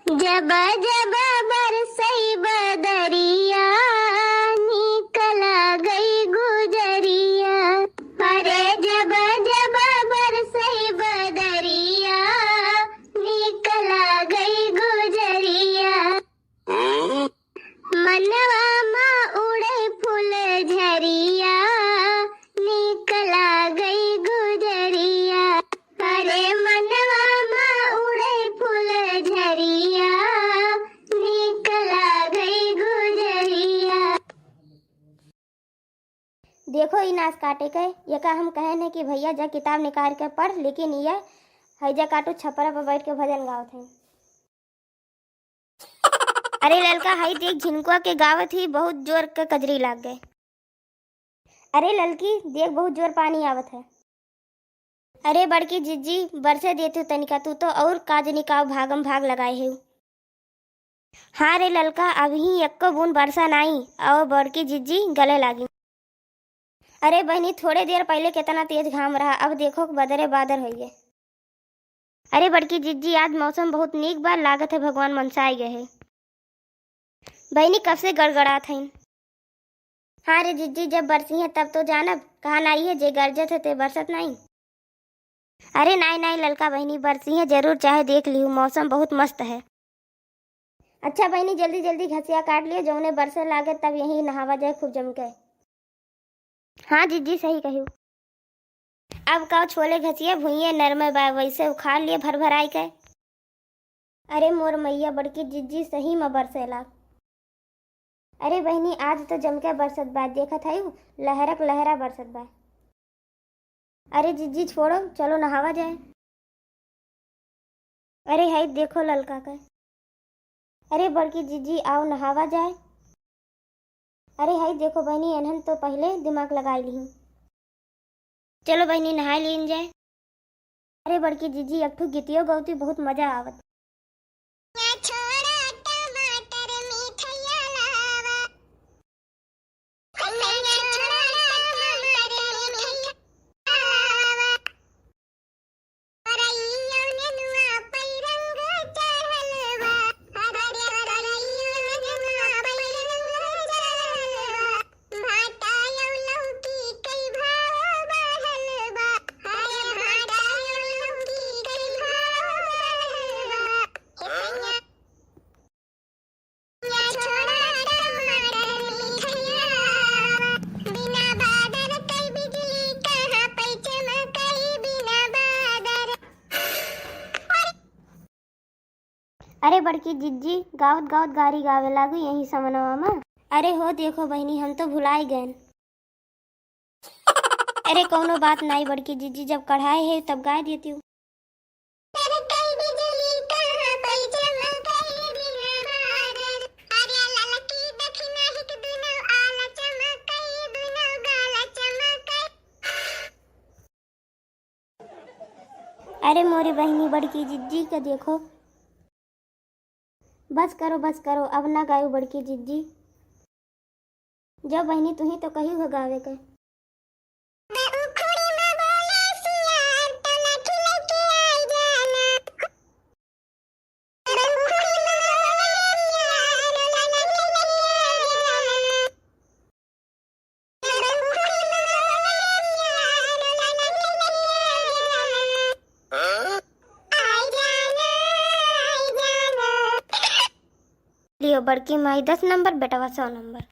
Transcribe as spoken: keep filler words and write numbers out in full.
जब जब बरसई बदरिया, नीक लागई गुजरिया। अरे जब जब बरसई बदरिया, नीक लागई गुजरिया। मनवा मा उड़े फूल झरिया, नीक लागई गुजरिया। अरे मनवा मा उड़े फूल झरिया, नीक लागई गुजरिया। देखो ई नास काटे के, एका हम कहन है कि भैया जा किताब निकाल के पढ़, लेकिन ये हैजा काटू छपरा पर बैठ के भजन गावत है। अरे ललका, हई देख झिनकुआ के गावत ही, बहुत जोर के कजरी लाग गए। अरे ललकी, देख बहुत जोर पानी आवत है। अरे बड़की जिज्जी, बरसे देतू तनिका, तू तो और काजनी काव भागम भाग लगाए है। हाँ रे ललका, अबही एक्को बूंद बरसा नाई, और बड़की जिज्जी गले लागी। अरे बहिनी, थोड़े देर पहिले केतना तेज घाम रहा, अब देखो बदरे बादर होइए। अरे बड़की जिज्जी, आज मौसम बहुत नीक बा, लागत है भगवान मनसाए गए है। बहिनी कब से गड़गड़ात हईन। हाँ रे जिज्जी, जब बरसी है तब तो जानब, कहा नाई है जे गरजत है ते बरसत नाई। अरे नाई नाई ललका बहिनी, बरसी है जरूर, चाहे देख लिहू, मौसम बहुत मस्त है। अच्छा बहिनी, जल्दी जल्दी घसिया काट लियो, जौने बरसे लागे तब यहीं नहावा जाए खूब जम के। हाँ जिज्जी, सही कहियो। अब का छोले घसिया भुइये नरमे बा, वैसे उखाड़ लिए भर भराई के। अरे मोर मैया, बड़की जिज्जी सही म बरसेला। अरे बहिनी, आज तो जमके बरसत बा, देखत हयू लहरक लहरा बरसत बा। अरे जिज्जी छोड़ो, चलो नहावा जाए। अरे हई देखो ललका के। अरे बड़की जिज्जी, आओ नहावा जाए। अरे हई देखो बहिनी, एनहन तो पहिले दिमाग लगाई लिही। चलो बहिनी, नहाए लीन जाए। अरे बड़की जिज्जी, एक ठो गीतियो गौती, बहुत मजा आवत। अरे बड़की जिज्जी, गावत गावत गारी गावे लागू यही समनवा में। अरे हो देखो बहिनी, हम तो भुलाई गएन। अरे कौनो बात नाई बड़की जिज्जी, जब कढ़ाए है तब गाय देती हूँ। अरे मोरी बहिनी बड़की जिज्जी के देखो। बस करो, बस करो, अब ना गायू बड़की जिज्जी। जब बहिनी तुही तो कही हो गावे के। लियो बड़की माई दस नंबर, बेटवा सौ नंबर।